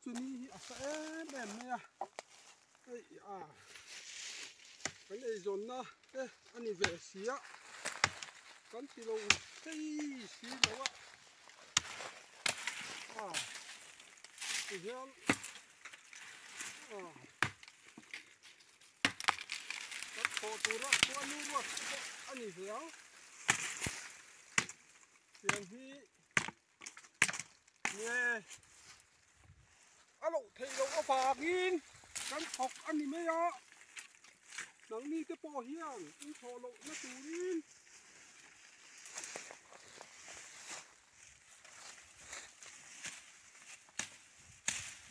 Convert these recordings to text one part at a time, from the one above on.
chu ni hi a sa em em mai a hei a kan eizawnna te a ni ve si a kan ti lo thei si lo a a tihian a kan thawh tura khuanu ruat pawh a ni ve ang tiang hi nge a loh theih loh avangin kan thawk a ni mai a nangni te pawh hian in thawh loh na turin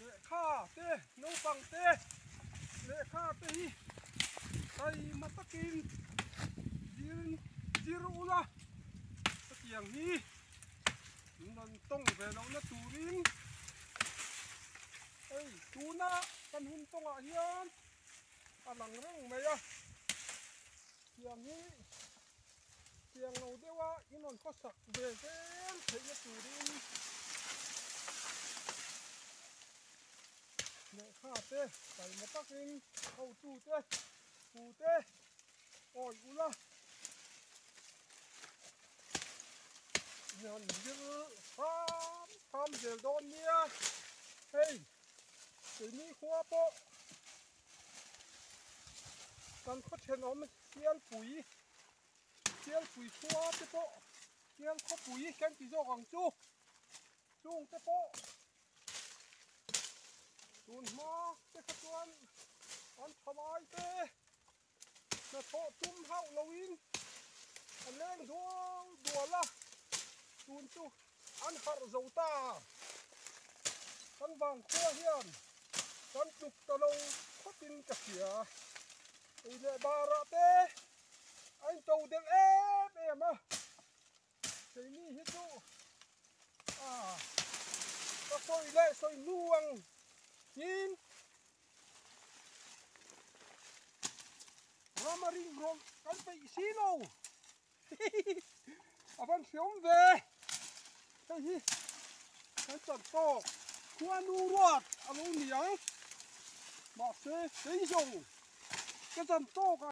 lehkha te naupang te lehkha te hi taima takin zir zir ula hetiang hi min rawn tawng ve lohna turin hei tuna kan hun tawngah hian a lang reng mai a tiang hi tiang lo deuha in rawn khawsak ve zel theihna turin lehkha te taima takin hotute pute awi ula. Hian zir ham ham zel dawn nia hei keini khua pawh kan khaw thenawm Sialpui Sialpui khua te pawh Sial khawpui kan ti zawk ang chu chung te pawh tun hma te kha chuan an tha lai te. Hnathawh tum hauh loin a leng dual dual a, tun chu an harh zo ta. Kan vangkhua hian kan tluk ta lo khawpin ka hria. Ei leh barah te a into delh em em a, keini hi chu a ka sawi leh sawi hnu ang hin. Rama ring rawlh kan peih si lo a van hreawm ve hei hi kan chan tawk khuanu ruat a lo ni ang mahse kei zawng ka chan tawk a.